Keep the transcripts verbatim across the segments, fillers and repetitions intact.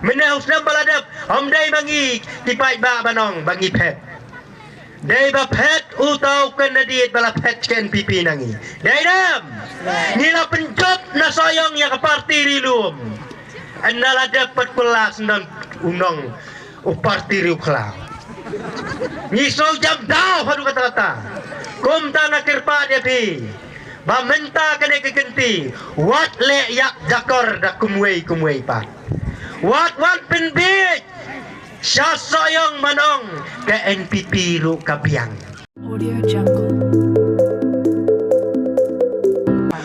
Mynne u snem ba la dep, ym dei ma ngi ki paidbah ban ong ba ngi phet. Dei ba phet uta u candidate ba la phet sha N P P na ngi. Dei dem. Ngi la pynjop na Sohiong ïa ka party ri lum. Ynda la dep pat kular sdang u nong u party riewkhla. Ngi shu jam daw haduh katta katta. Kumta nga kyrpad ïa phi ba mynta kane ka kynti, wat leh ïa jakor da kumwei kumwei pat. Wat wan pynbiej sha Sohiong ban ong ka N P P ruh ka biang. Audio Jungle.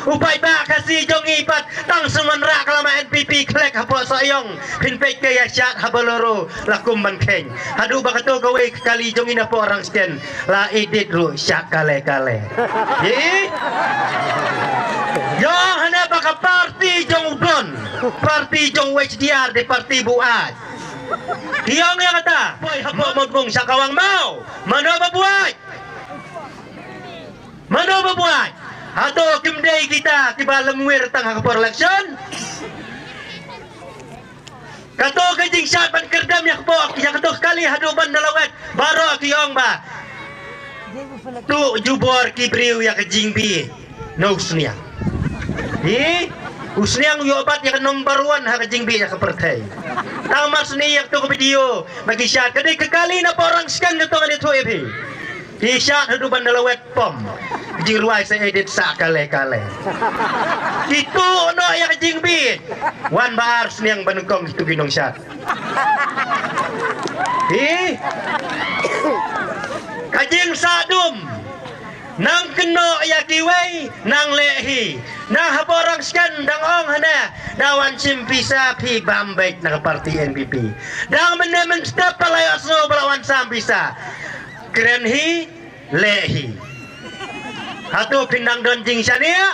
U paidbah Khasi jong ngi pat tang shu wanrah ka lama N P P khlek hapoh Sohiong, phin peit ka ïa shad ha Bolero la kum ban kheiñ. Haduh ba kato kawei ka kali jong ngi na Porangsken la edit ruh shad kale kale. Hi? Ïoh hane ba ka party jong u don, party jong u H D R dei party buaid. Ki ong ïa kata, poi hapoh Mawtngung sha Kawang Maw. Mano ba buaid? Mano ba buaid? Hato kim dei kita kiba lengwir tang ha ka por election? Kato ka jingshad ban kyrdem ïa ka por, ïa kato ka kali haduh ban da lawet, baroh ki ong ba tu jubor ki briew ïa ka jingbit na u Sniang. Hi, u Sniang u ïoh bat ïa ka number one ha ka jingbit ïa ka pyrthei. Tang mar sni ïa kato ka video ba ki shad, ka dei ka kali na Porangsken kato, ngan ïathuh ïa phi. Ki shad haduh ban da lawet pom. Jingrwai sa edit sa kale kale. Ki tu noh ïa ka jingbit. Wan ba ar Sniang ba nyngkong kitu ki nongshad. Hi. Ka jingsah dum. Nang kynnoh ïa kiwei, nang leh hi. Na ha Porangsken dang ong hane, da wan shim pisa phi bam beit na ka party N P P. Dang mynne mynstep ba la ïohsngew ba la wan sam pisa. Kren hi, leh hi. Hato phin dang don jingshaniah?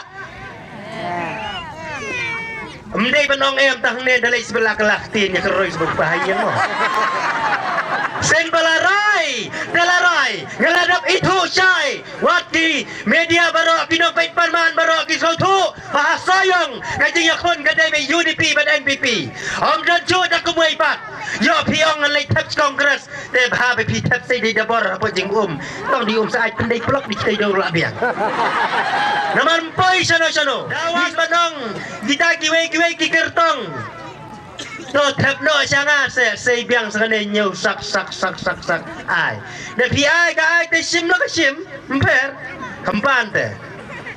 Ym dei ban ong em, tang hangne da leit sbella ka la ktien ïa ka roi sbuk pa ha ïing mo. Shen ba la rai, da la rai, nga la dep ithuh shai. Wat ki media baroh, ki nongpeit parman baroh, ki sngewthuh ba ha Sohiong ka jingïakhun ka dei beit U D P bad N P P. Ym don shuh da kumwei pat. Ïoh phi ong ngan leit thep Congress. Te bha ba phi thep sei dei da bor hapoh jingum. Tang di um sa ai pyndei plok di kitei dei ruh la biang. Namar ym poi shano shano. Dawan ban ong kita kiwei kiwei ki kyrtong. To thep noh sha nga se, sei biang sa kane ñiew sak sak sak sak sak. Ai. Da phi ai ka ai te shim la ka shim. Ym pher. Khampan te.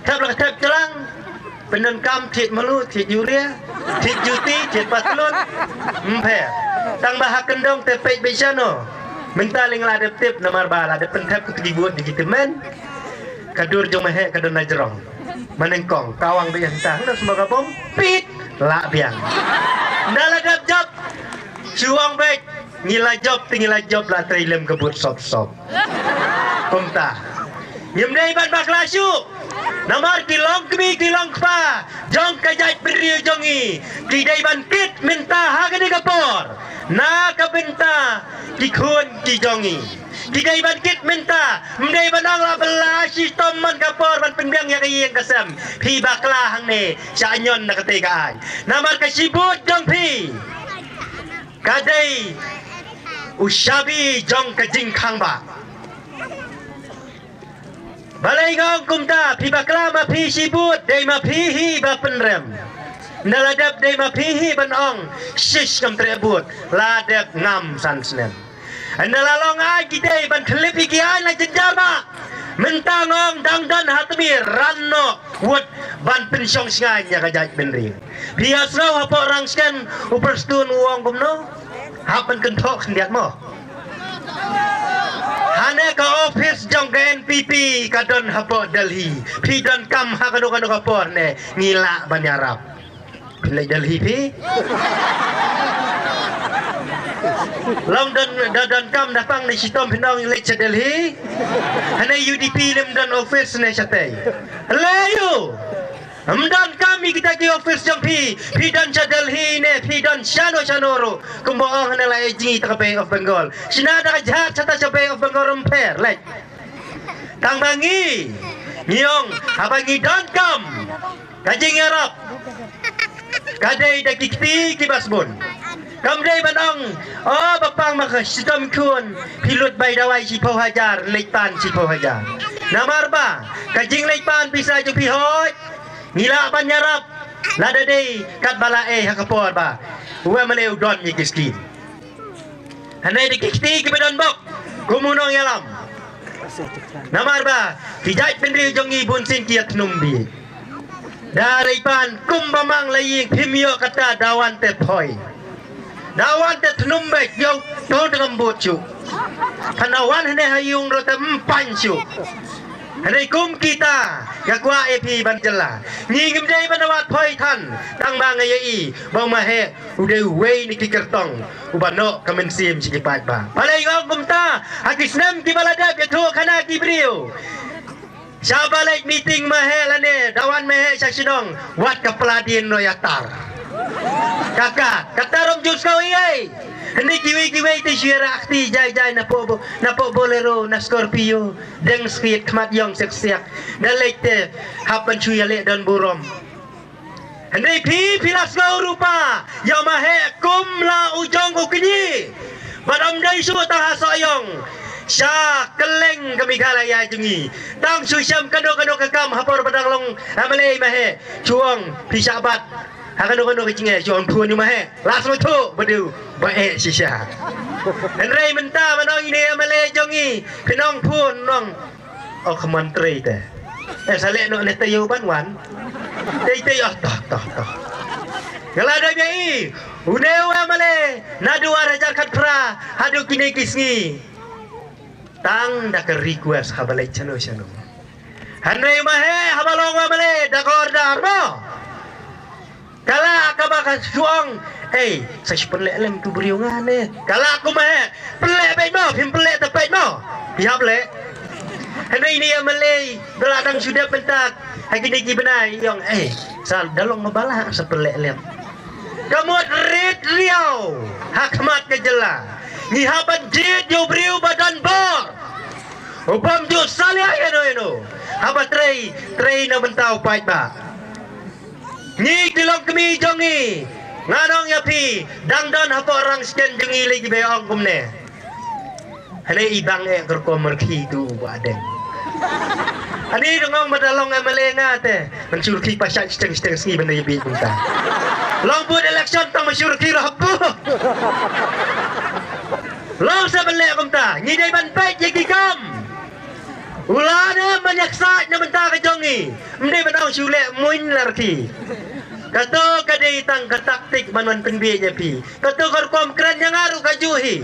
Thep la ka thep jlang. Pyndonkam thied malu, thied yuria, thied juti, thied patlun. Ym pher. Tang ba ha kyndong te peit beit shano. Mynta lei nga la dep tip namar ba la dep pynthep kito ki vote di ki tymmen. Ka dur jong ma heh ka don na jrong. Ma nyngkong, kawang beit hangta, hangta sma ka bom, pit, la biang. Nda la dep jop. Shu ong beit, ngi la jop, te ngi la jop la trei lem ka vote sop sop. Kumta. Ngim dei ban bakla shuh. Namar ki long kmie ki long kpa jong ka jaitbynriew jong ngi. Ki dei ban kit mynta ha kane ka por. Na ka bynta ki khun ki jong ngi. Ki dei ban kit mynta. Ym dei ban ong la bylla shitom man ka por ban pynbiang ïa ka ïing ka sem. Phi bakla hangne. Sha ñion na katei ka aiñ. Namar ka shibut jong phi. Ka dei u shabi jong ka jingkhang ba. Balei nga ong kumta, phi bakla ma phi shibut, dei ma phi hi ba pynrem. Nda la dep dei ma phi hi ban ong, shish kam treh but, la dep ngam san snem. Nda la long ai ki dei ban khlip ïa ki ai la jynjar ma. Mynta nga ong dang don ha tmir ran noh wut ban pynshong shngaiñ ïa ka jaitbynriew. Phi ïa sngew hapoh Rangsken u Prestone u ong kumno? Hap ban kynthoh khyndiat mo. Hane ka office jong ka N P P ka don hapoh Delhi. Phi don kam ha kano kano ka por ne ngi lah ban ïarap. Phi leit Delhi phi. Long don da don kam da pang ne shitom phi nong leit sha Delhi. Hane U D P lim don office ne shatei. Leh ïu. Ym don kam ïa kita ki office jong phi, phi don sha Delhi ne, phi don shano shano ruh. Kumba ong hane la ïa jngi ta ka Bay of Bengal. Shina da ka jhat shata sha Bay of Bengal ym pher, leh. Tang ba ngi, ngi ong, haba ngi don kam, ka jingïarap ka dei da ki kti kiba sbun. Kam dei ban ong, o ba pang ma ka shitom khun, phi lut bai dawai shiphew hajar, leit pan shiphew hajar. Namar ba ka jingleit pan pisa jong phi hooid, ngi lah ban ïarap lada dei katba la ei ha ka por ba u MLA u don ïa ki skim. Hangne da ki kti kiba don bok kum u nongïalam. Namar ba ki jaitbynriew jong ngi bunsien ki ïathnum beit. Da leit pan kumba mang la ïing, phim ïoh kata, da wan te phoi. Da wan te thnum beit, ïoh to te ngam bud shuh. Phan da wan hangne ha ïung ruh te ym pan shuh. Hangne kum kita nga kwah ïa phi ban jylla. Ngi ngim dei ban wad phoi than, tang ba nga ïohi ba u Maheh u dei uwei na ki kyrtong uba noh ka mynsiem sha ki paidbah. Balei nga ong kumta? Ha ki snem kiba la dep ïathuh khana ki briew, shaba leit meeting Maheh lane da wan Maheh sha shnong, wat ka pla dien noh ïatar. Kaka, kata ruh ym ju sngew ei ei. Hangne kiwei kiwei te shu ïarah kti jai jai, na poh bo-, na poh Bolero, na Scorpio, deng skit khmat ïong siak siak. Da leit te hap ban shu ïaleh don burom. Hynrei phi, phi la sngew ruh ba ïa u Maheh kum la u jong u kñi. Bad ym dei shuh tang ha Sohiong, sha kylleng ka Meghalaya jong ngi. Tang shu shem kano kano ka kam ha por ba dang long MLA Maheh, shu ong phi shah bat ha kano kano ka jingeh, shu ong phone ïa u Maheh, la sngewthuh ba dei u Maheh shisha. Hynrei mynta ban ong ine MLA jong ngi, phin ong phone, ong, o ka mon trei te. Eh, sa leh noh ne taïew ban wan. Tei tei, oh, toh toh toh. Nga la dep ïohi, une u MLA naduh ar hajar khatphra haduh kine ki sngi, tang da ka request haba leit shano shano. Hynrei u Maheh haba long u MLA da ka order mo. Ka lah kaba ka shu ong, ei, sa shu pynleh lem tu briew nga ne. Ka lah kum eh, pynleh beit mo, phim pynleh te peit mo. Phi hap leh. Hynrei ine ïa MLA ba la dang shu dep mynta ha kine ki bnai, i ong, ei, sa da long ba lah sa pynleh lem. Ka mut rit riaw ha khmat ka jylla. Ngi hap ban jied ïa u briew ba don bor, u bym ju salia ïano ïano. Haba trei, trei na bynta u paidbah. Ngi ki longkmie jong ngi, ngan ong ïa phi, dang don hapoh rangshken jong ngi lei kiba ong kumne. Hangne i bang eh ka rukom rkhie tu u Bah Deng. Ani dang ong ba da long MLA nga te, ban shu rkhie pashai shiteng shiteng sngi ban da ïa bit kumta. Long bud election tang ban shu rkhie ruh hapoh. Long sa ban leh kumta, ngi dei ban peit ïa ki kam. U la ne ban ïaksaid na bynta ka jong ngi. Ym dei ban ong shu leh muin la rkhie. Kato ka dei tang ka taktik ban wan pynbiej ïa phi. Kato ka rukom kren ïa nga ruh ka juh hi.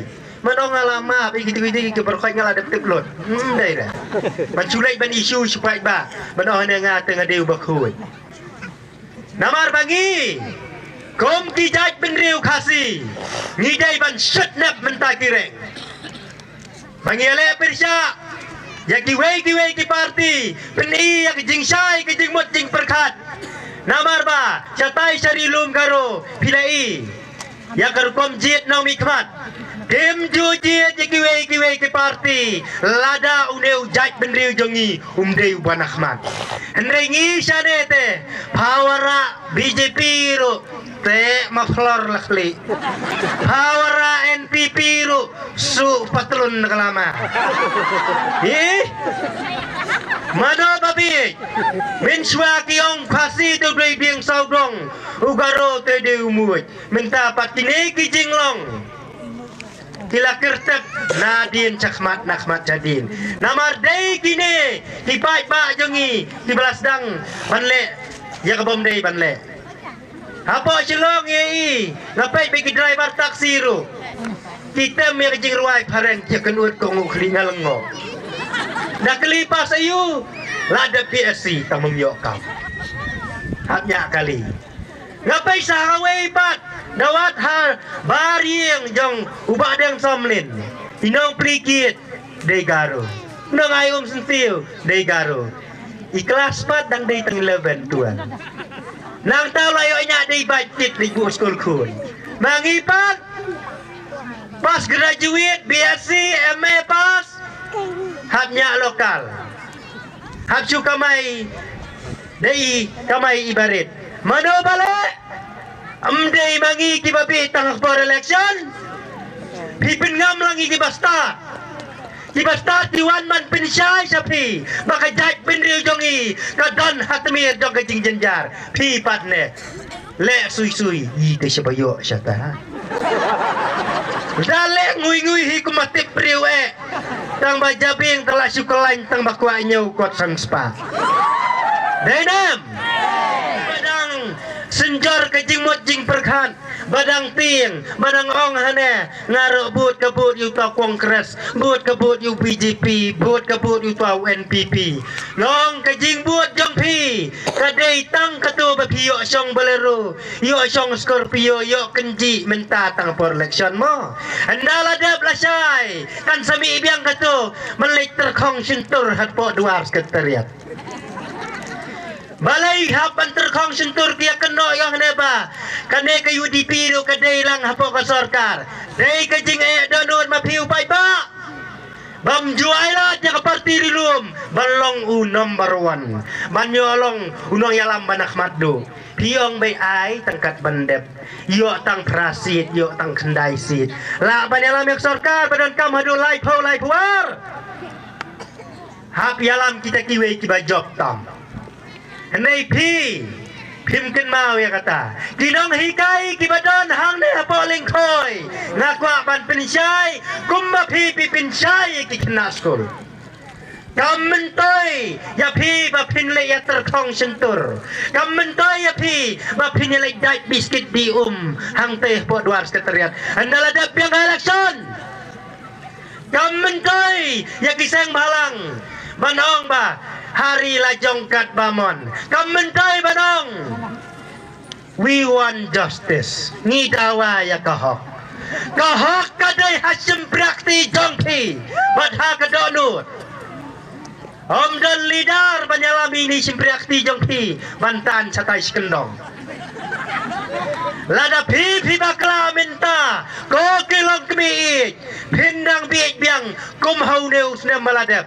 Ban ong nga la map ïa kito kito ki baroh khoit nga la dep tip lut. Ym dei re. Ban shu leit ban issue shu paidbah. Ban ong ne nga te nga dei uba khuid. Namar ba ngi kum ki jaitbynriew Khasi, ngi dei ban shut nep mynta ki reng. Ba ngi ïaleh pyrshah ïa kiwei kiwei ki party, pyni ïa ka jingshai ka jingmut jingpyrkhat. Namar ba shatai sha ri lum Garo phi la i ïa ka rukom jied nongmihkhmat. Kim ju jied ïa kiwei kiwei ki party lada une u jaitbynriew jong ngi um dei uba na khmat. Hynrei ngi shane te, pha wanrah BJP ruh, te muffler la khlieh. Pha wanrah NPP ruh, suh patlun ka lama. Ih, mano ba bieit? Mynshuwa ki ong Khasi te u dei bieng sawdong, u Garo te u dei u muid. Mynta pat kine ki jinglong ki la kyrtep nadien shakhmat, nakhmat shadien. Namar dei kine ki paidbah jong ngi kiba la sdang ban leh ïa ka bym dei ban leh. Hapoh Shillong ïa i, nga peit bad ki driver taxi ruh ki tem ïa ka jingrwai phareng, ïa ka nud ko ngu khlieh nga lyngngoh. Da kylli pass aïu, la dep BSc, tang ym ïoh kam. Hap ñiah kali. Nga peit sa hawei pat, da wad ha bar ïing jong u Bah Deng Samlin. I nongplie kit dei Garo. Nongai Umsyntiew dei Garo. I klas pat dang dei tang eleven, twelve. Nangta la ïoh ñiah dei bad kit dei bu skul khun. Ma ngi pat, pass graduate, BSc, MA pass, hap ñiah local. Hap shu kamai, dei kamai i barit. Mano ba leh? Ym dei ma ngi kiba bih tang ha por election. Phi pynngam lang ïa kiba stad. Kiba stad ki wan ban pynshai sha phi ba ka jaitbynriew jong ngi ka don ha tmier jong ka jingjynjar. Phi pat ne leh sui sui ïa te sha ba ïoh sha ta. Da leh ngui ngui hi kum ba tip briew eh. Tang ba jabieng tang la shu kyllain tang ba kwah ñiew kot san spah. Dei nam. Ba dang synjor ka jingmut jingpyrkhat, ba dang tieng, ba dang ong hane, nga ruh bud ka bud ïa uta u Congress, bud ka bud ïa u B J P, bud ka bud ïa uta u N P P. Long ka jingbud jong phi ka dei tang kato ba phi ïoh shong Bolero, ïoh shong Scorpio, ïoh kynjih mynta tang por election mo. Ynda la dep la shai kan sa mih biang kato ban leit tyrkhong shyntur hapoh duar sekretariat. Balei hap ban tyrkhong shyntur ki ïa kynnoh ïa ne ba kane ka U D P ruh ka dei lang hapoh ka sorkar. Dei ka jingeh dohnud ma phi u paidbah. Bam ju ai lad ïa ka parti ri lum ban long u number one, ban ïoh long u nongïalam ba na khmat duh. Phi ong bai ai tang kat ban dep, ïoh tang phra seat, ïoh tang khyndai seat. Lah ban ïalam ïa ka sorkar ba donkam haduh laiphew laiphew ar. Hap ïalam kita kiwei kiba jop tam. Hynrei phi phim kynmaw ïa kata. Ki nonghikai kiba don hangne hapoh Lyngkhoi, nga kwah ban pynshai kumba phi phi pynshai ïa ki khynnah skul. Kam myntoi ïa phi ba phin leit ïa tyrkhong shyntur. Kam myntoi ïa phi ba phin ïa leit dait biskit di um hangtei hapoh duar sekretariat. Ynda la dep biang election. Kam myntoi ïa ki seng bhalang ban ong ba ha ri la jong katba mon. Kam myntoi ban ong. We want justice. Ngi dawa ïa ka hok. Ka hok ka dei ha shympriahkti jong phi bad ha ka dohnud. Ym don leader ban ïalam ïa ini shympriahkti jong phi ban tan shatai shi kyndong. Lada phi phi bakla mynta ko ki longkmie ïeit, phin dang bieit biang kum ha une u snem ba la dep.